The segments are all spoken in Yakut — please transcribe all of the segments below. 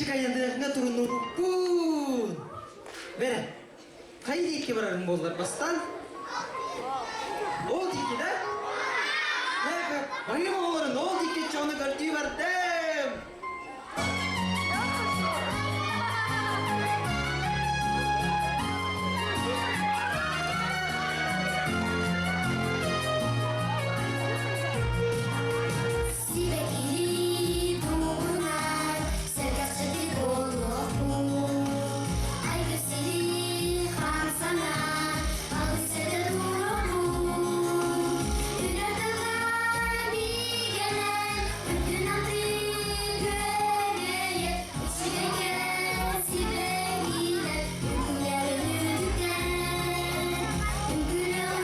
Кырдьык айаныаҕыҥа турунуурукпун. Бэрэ, хайа диэки барарым буоллар бастаан? Ол диэки да? Барыым оҕолорун ол диэки чону көрдүү бардым. Сибэккилии тугунан сэргэхситик буолуохпун. Айгыр сирии хамсанан алыс этэ туруохпун. Үрэр тылга биигэнэн үрдүн атын күөгэйэр үчүгэйгэ сибэккилэр үҥкүүлэр үтүктэн үҥкүүлэр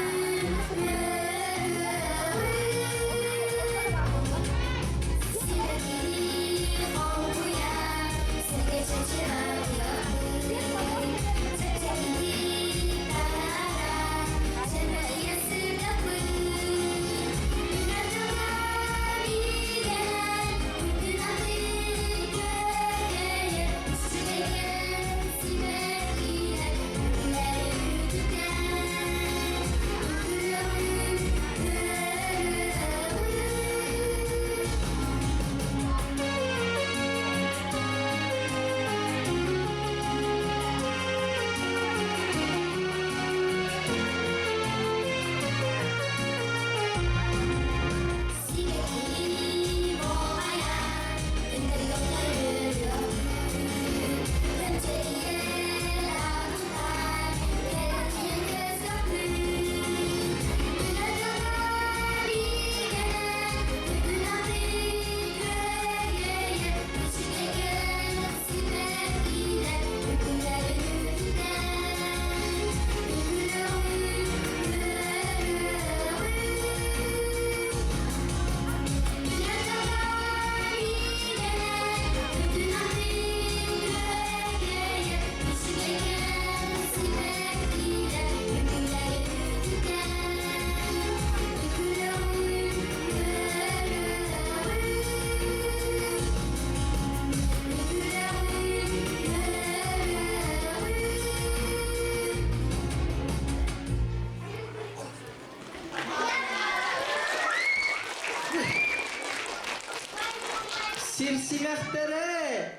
Сирсимэхтэрэ,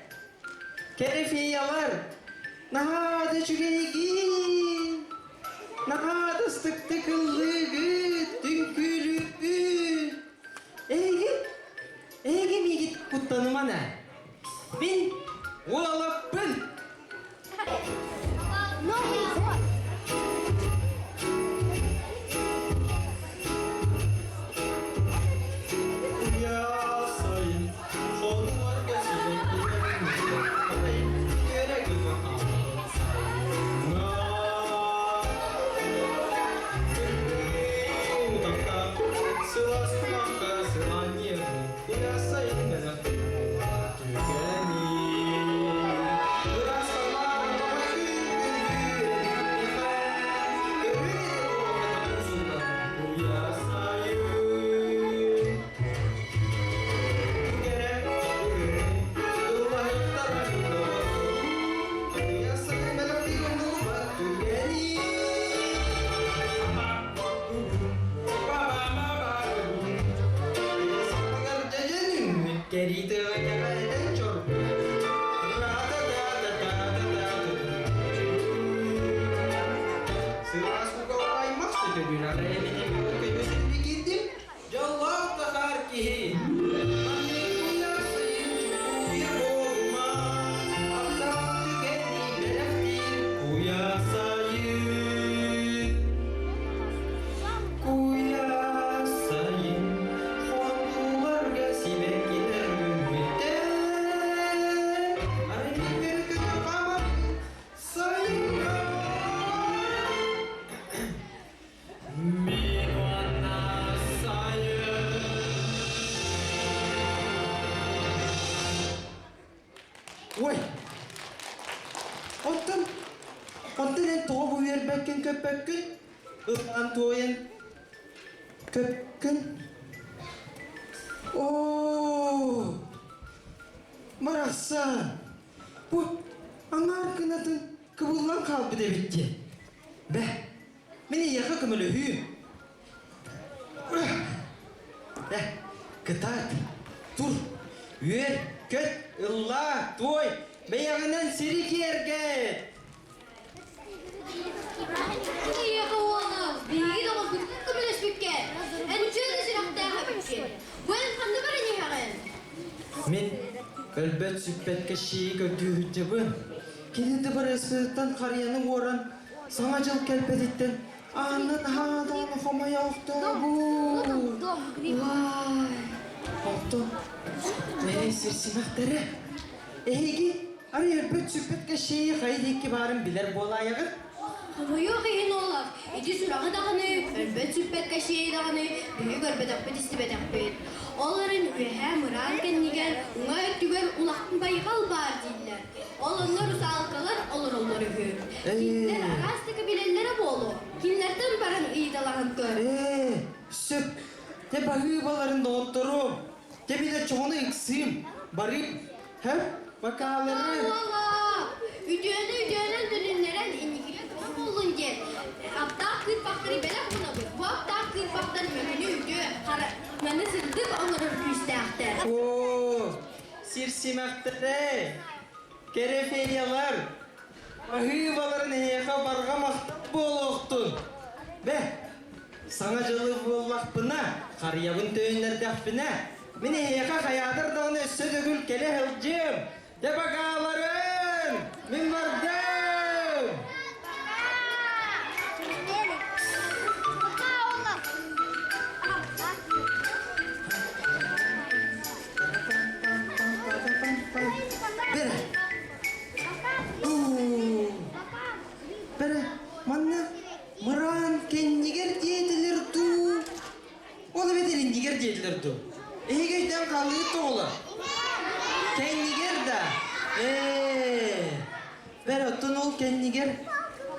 кэрифиялар, наһаа да үчүгэйгин, наһаа да ыстыктык ыллыыгыт, үҥкүүлүүгүт. Эһиги, эһиги миигит куттаныман ээ. Мин уолаппын. Новый год! Дьоллоох тахаар киһи! Куйа-сайын хонууларга сибэккилэр үүммүттэр. Арыгы көтө сайынга. Мин уонна сайын. Ой, оттон, оттон эн тоҕо бу үөрбэккин көппөккүн? Ыллаан туойан көпкүн? Оо, барахсан! Бу аҥаар кынатын кыбыллан хаалбыт эбит дии. Бэ, мин эйиэхэ көмөлөһүүм. Э, кытаат, тур, үөр, көт, ыллаа, туой, бэйэҕинэн сири киэргэт! Эйиэхэ уола, биһиги доҕорбутун көмөлөспүккэ, эн үчүгэй да сүрэхтээх эбиккин. Бу эн ханна баран иһэҕин? Мин өлбөт-сүппэт кэшиги көрдүү сылдьабын. Кини да барыспытыттан харыйаны уоран, Саҥа дьыл кэлбэтиттэн ааннан аһаатаҕына хомойо охтообут. Вай! Онтон ээ сирсимэхтэрэ. Эһиги арай өлбөт-сүппэт кэшиги хайа диэки баарын билэр буолаайаҕыт? Хомойуох иһин уолах, ити сураҕы даҕаны, өлбөт-сүппэт кэшиэйи даҕаны биһи көрбөтөхпүт-истибэтэхпит. Ол эрэн үөһээ мыраан кэннигэр уҥа өттүгэр улахан байҕал баар дииллэр. Ол онно русалкалар олороллор үһү. Кинилэр араас да билэллэрэ буолуо. Кинилэртэн баран ыйыталаһан көр. Ээ, сөп. Те баһыыбаларын доҕотторум. Те билэ чоҕуну ыксыым. Барыым. Һэ, бакаалары. Уола! Үтүөнү үтүөнэн төнүннэрэн инникигэ көмө буоллун диэн аптаах кыырпахтары бэлэх гынабыт. Бу аптаах кыырпахтар мөкүнү үтүө, хараны сырдык оҥорор күүстээхтэр. Оо, сир симэхтэрэ, кэрэ феялар, баһыыбаларын эһиэхэ барҕа махтал буолуохтун. Бэ, саҥа дьылы буоллахпына, харыйабын төйүннэрдэхпинэ, мин эһиэхэ хайаатар даҕаны өссө төгүл кэлэ сылдьыам. Дьэ бакааларын, мин бардым! Бэрэ. Бэрэ, манна мыраан кэннигэр диэтилэр дуу? Ол эбэтэр иннигэр диэтилэр дуу? Эһиги өйдөөн хаалыгыт тоҕолор? Кэннигэр да? Ээ, бэрэ, оттон ол кэннигэр,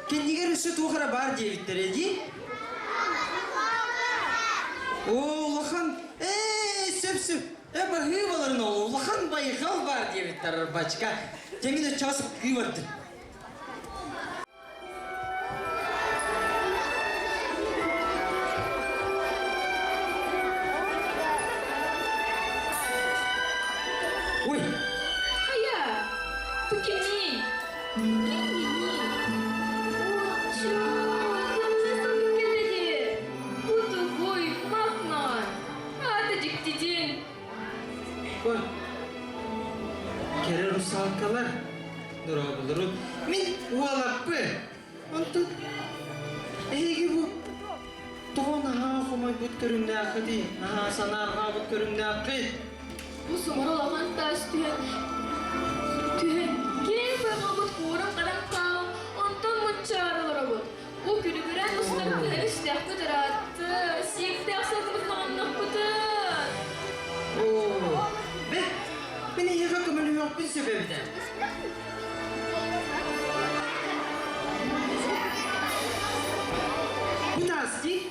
кэннигэр өссө туох эрэ баар диэбиттэрэ дии? Оо, улахан, ээ, сөп-сөп. Э, баһыыбаларын ол улахан байҕал баар диэбиттэр Арбачка. Дьэ мин оччоҕо сыпкыы бардым. Ой! Хайа, бу кимий? Кимний? Оччоо, кэллэ дии. Бу тугуй, махнан? Аата дьиктитин. Ой, кэрэ русалкалар, дорооболору. Мин уолаппын. Онтон эһиги бу тоҕо наһаа хомойбут көрүҥнээххитий, наһаа санаарҕаабыт көрүҥнээххит? Бу сумара улахан таас түһэн, түһэн, киэҥ байҕалбыт куоран харан хаалан, онтон мунчаара олоробут. Бу күлүгүрэн устарбытын үстээхпит ыраатты, сиэктээх сылгыбытын оҕоннохпутун. Оо, бэт, мин эһиэхэ көмөлөһүөхпүн сөп эбит ээ. Бу таас дии.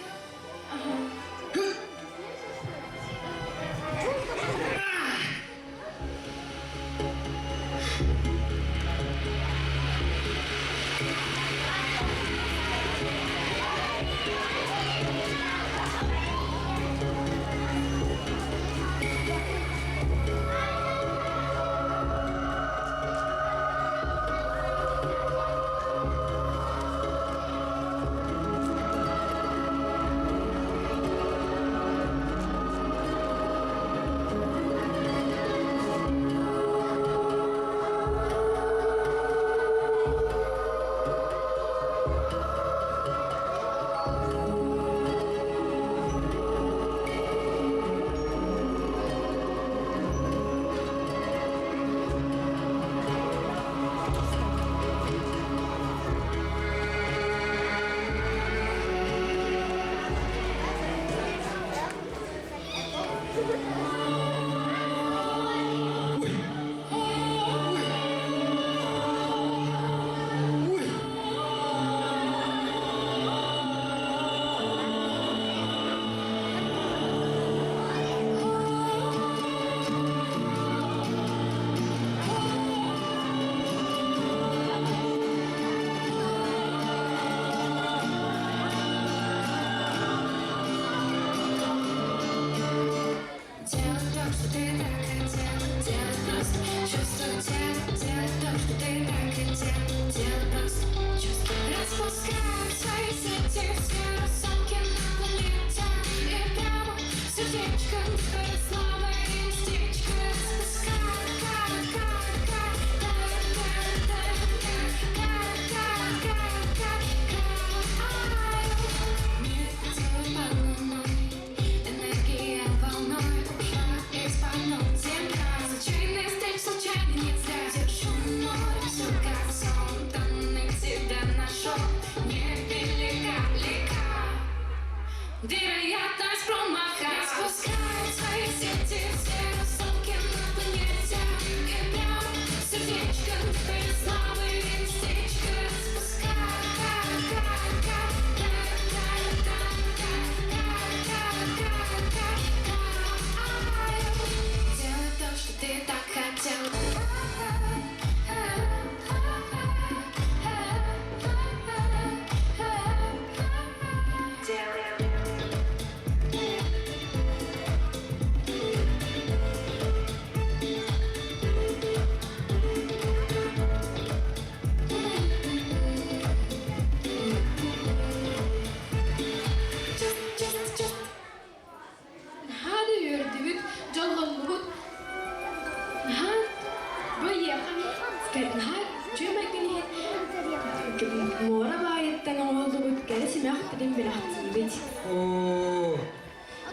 Кэрэ симэхпитин бэлэхтиибит. Оо,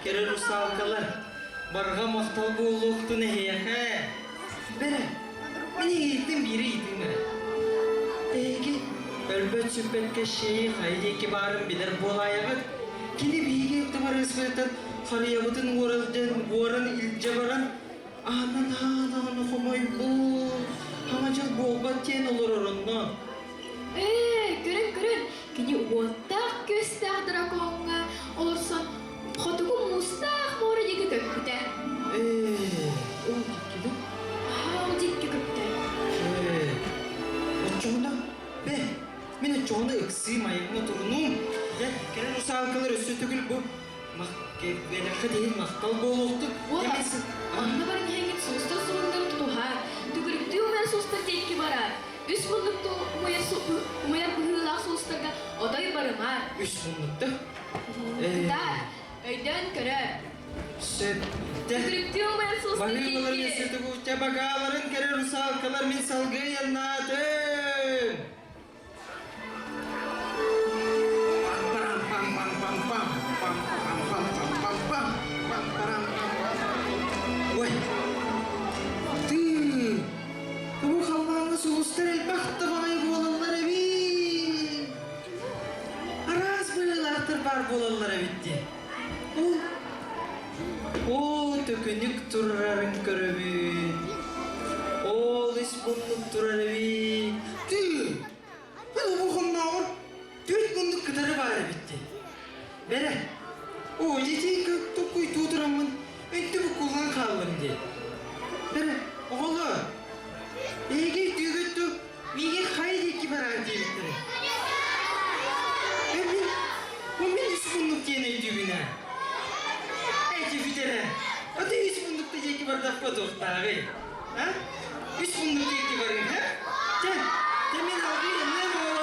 кэрэ русалкалар, барҕа махтал буолуохтун эһиэхэ. Бэрэ, мин эһигиттэн биири ыйытыым эрэ. Эһиги өлбөт-сүппэт Кащей хайа диэки баарын билэр буолаайаҕыт? Кини биһиги тыбарыыспытыттан харыйабытын уоран илдьэ баран, аанан-аанан хомойбут, хаҥа дьыл буолбат диэн олорор онно. Ээ, көрүн-көрүн, кини уоттаах-күөстээх дракоҥҥа олорсон хотугу муустаах муора диэки көппүтэ. Ээ, ол диккини? Аа, ол диэки көппүтэ. Ээ, оччоҕуна, бэ, мин оччоҕуна ыксыы майгыҥа турунуум. Дьэ, кэлэн русалкалар өссө төгүл бу бэлэххит иһин махтал буолуохтун. Уола, онно баран иһэҥҥит суустар суруҥнарын тутуһаар, төгүрүктүү умайар суустар диэки бараар. Үс муннуктуу умайар, умайар быһыылаах суустарга отой барымаар. Үс муннукта? Кытаар, өйдөөн көрөөр. Сөптө. Төгүрүктүү умайар суустар Баһыыбаларын диэки. өссө багааларын кэрэ русалкалар мин салгыы яннаатым. Ой, ты, бу халлааҥҥа сулустар элбэх да баҕайы буолаллар эбит. Араас быһыылаахтар баар буолаллар эбит дии. Ол, оо, төкүнүк турарын көрөбүн. Ол ис муннук турар эбит. Тыы, бу хоннооҕор түөрт муннук кытары баар эбит дии. Бэрэ, оо, дьиэтин токкуйдуу тураммын, өттү буккуллан хааллым дии. Бэрэ, оҕолор, эһиги өйдүүгүт дуу, миигин хайа диэки бараар диэбиттэрэ. Э, мин, бу мин үс муннук диэн өйдүүбүн ээ. Эти бүтэрэ, аты үс муннукта диэки бардахпа туохтааҕый? А? Үс муннук диэки барыҥ, һэ? Чэ, чэ мин алгыы эмнэм оҕолор.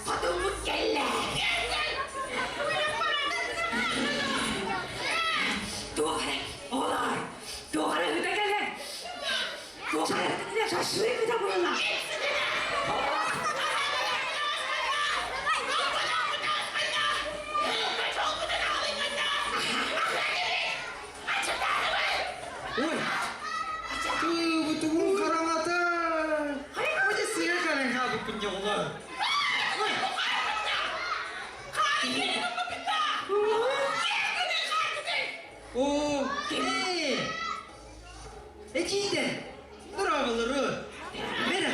Хотуммут кэллэ. Туох эрэ, оҕолоор, туох эрэ ыта кэлэр. Туох эрэ ыта кэлэр, шашлык ыта буолла. Ой, бу тугун хараҥата. Ой, сыа каран хаалбыккын дьоҕулар. Оо, кини! Эчиитэ, быраабылары. Бэрэ,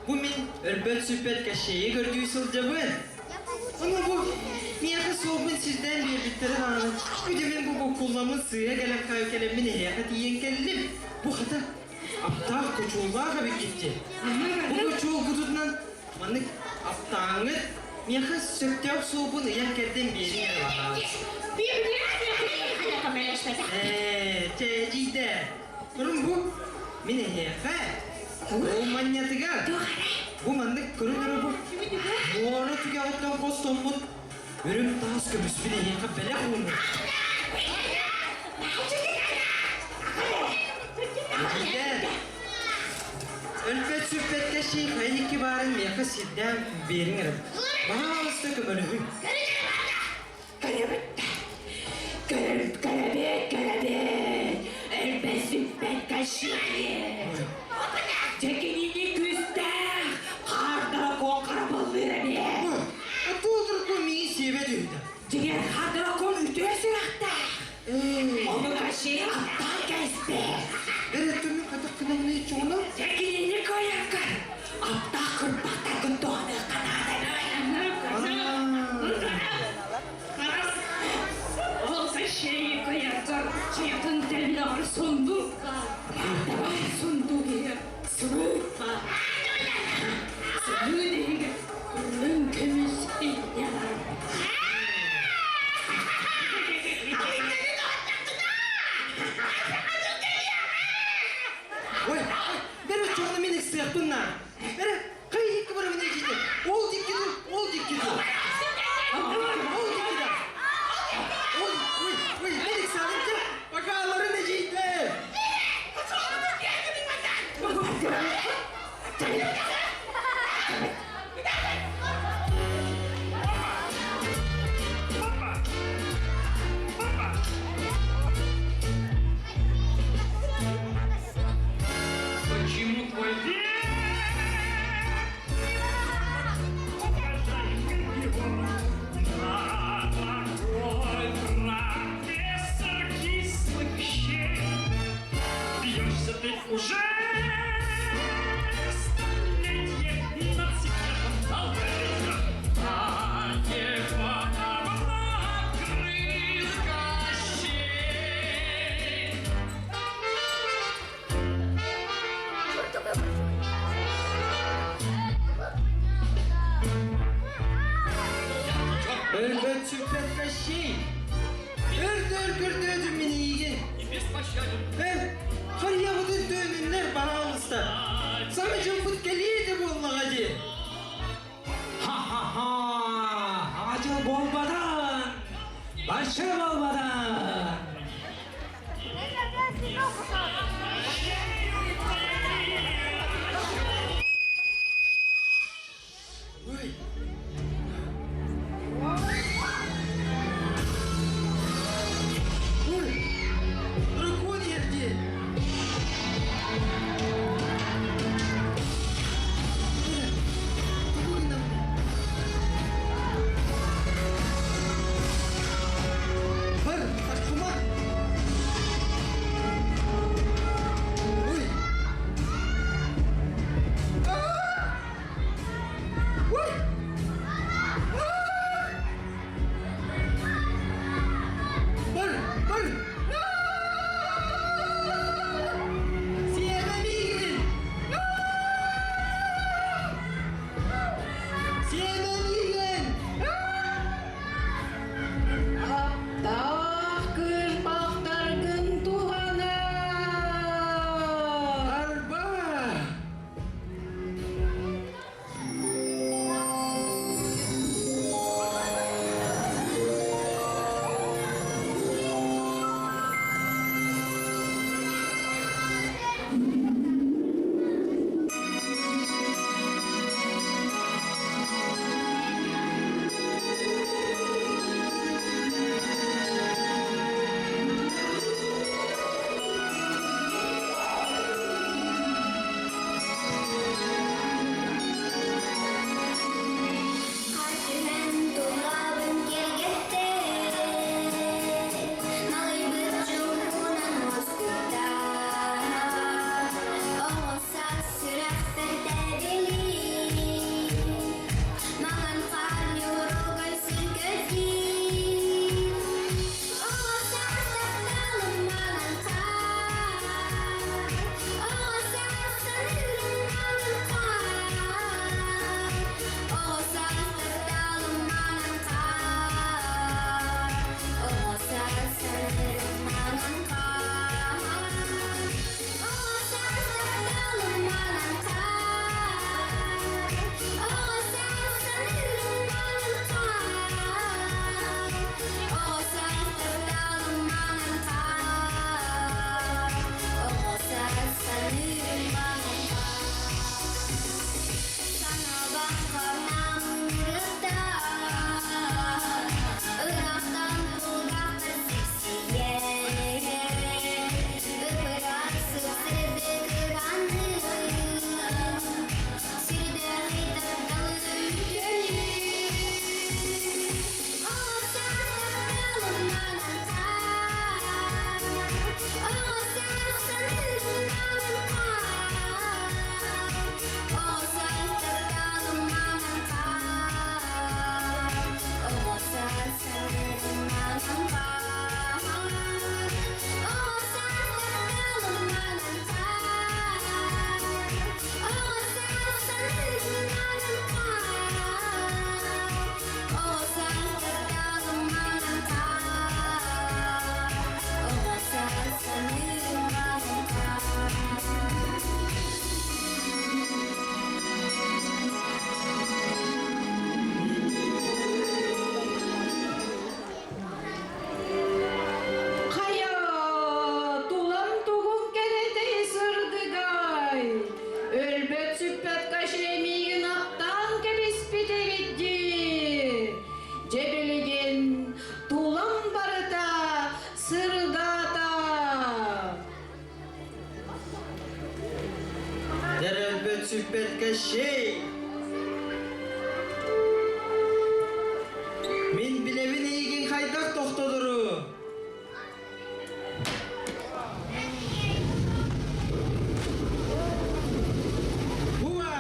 бу мин өлбөт-сүппэт Кащейы көрдүү сылдьабын. Ону бу миэхэ суолбун сирдээн биэрбиттэрэ даҕаны, бу дьэ мин бу буккулламмын сыыһа кэлэн кэлэммин эһиэхэ тиийэн кэллим. Бу хата аптаах кучууллаах эбиккит дии. Бу кучуулгутунан маннык аптааҥҥыт миэхэ сөптөөх суолбун ыйан-кэрдэн биэриҥ эрэ баҕаҕыт. Ээ, чэ, эдьиийдэ, көрүҥ бу, мин эһиэхэ ол манньатыгар бу маннык көрүҥ эрэ бу муора түгэҕиттэн хостоммут үрүҥ таас көмүспүн эһиэхэ бэлэх ууннум. Эдьиийдэ, өлбөт-сүппэт кэши хайы баарын миэхэ сирдээн биэриҥ эрэ. Баһаалыста көмөлөһүҥ. Көрөбүт да, көрөбүт, көрөбүт, көрөбүт. Өлбөт-сүппэт кащей. Дьэ кинини күүстээх хаардара куон харабыллыыр эбит. Туолдурку миигин сиэбэт үһү да. Дьиҥэ, Кощей аптаан кээспэт. Эрэ түмүк хатах гынамны чоҕуна? Дьэ кинини кыайаргар аптаах кырбахтаргын туһаныахха наада. Ол Кощейи кыайаргар хайатын тэллэҕэр сундуук баар. Давай сундуук иһигэр сымыыт баар. Сымыыт иһигэр үрүҥ көмүс инньэ баар. Ой, бері чоғына мен ыксыахпын на. Бері, қай екі барамын ежейді. Ол диккеду, ол диккеду. Ол диккеду. Ой, ой, ой, мен ыксаным ке, бакаларын ежейді. Почему твой век на такой профессор кислых щей? Бьешься ты уже столетье над секретом долголетия, а его накрыл Кощей. Өлбөт сүппэт Кощей. Өрдөр көрдөдүм мени иген. И беспощаден. Эр, харьябытын төөнүннер пожалуйста. Саҥа дьылбыт кэлиэдэ буоллаҕа дии. Ха-ха-ха! Ажыл болбадан! Башы болбадан! Ой. Ой, дракон ерде. Тугу гынабын? Бар. Өлбөт-сүппэт Кощей! Мин билэбин эйигин хайдах тохтодору! Буа!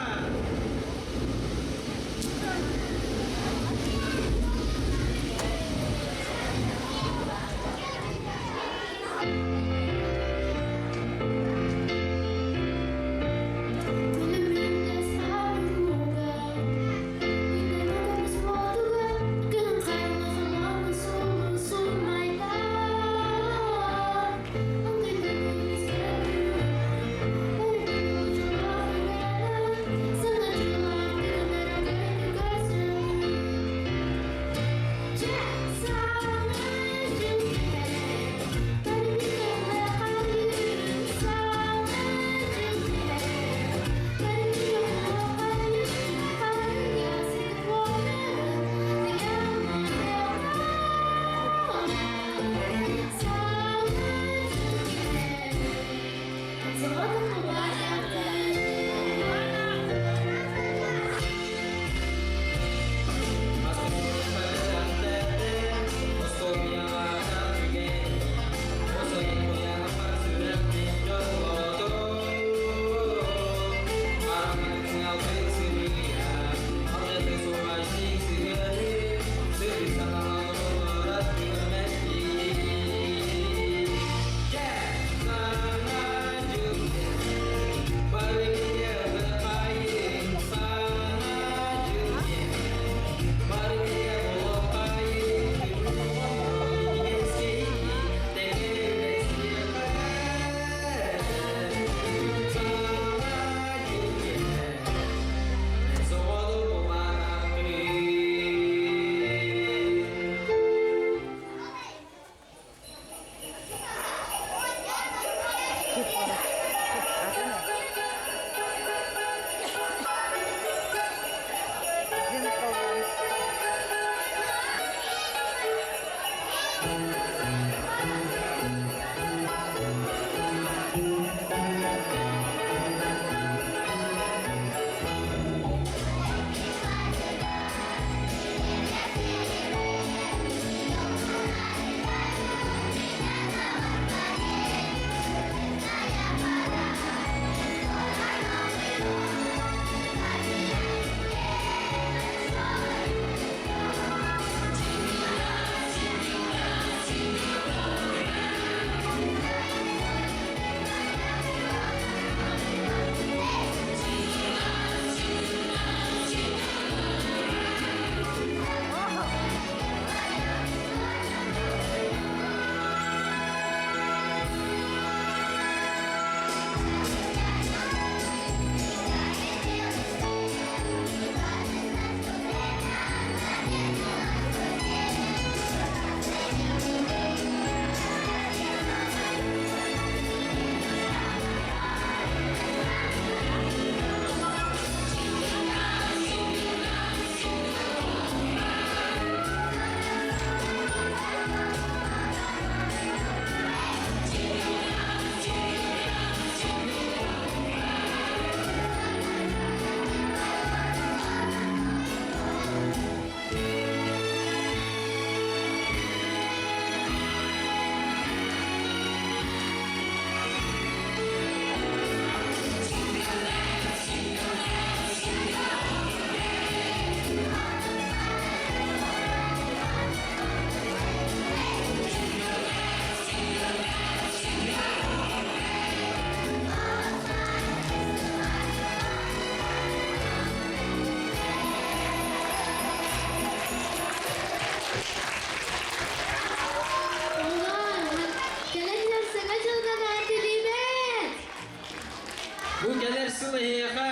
Бу кэлэр сыл эһиэхэ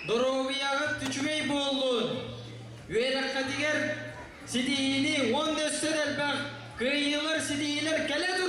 доруобуйаҕыт үчүгэй буоллун, үөрэххитигэр ситиһиини уонна өссө да элбэх кыайыылар, ситиһиилэр кэлэ турдуннар!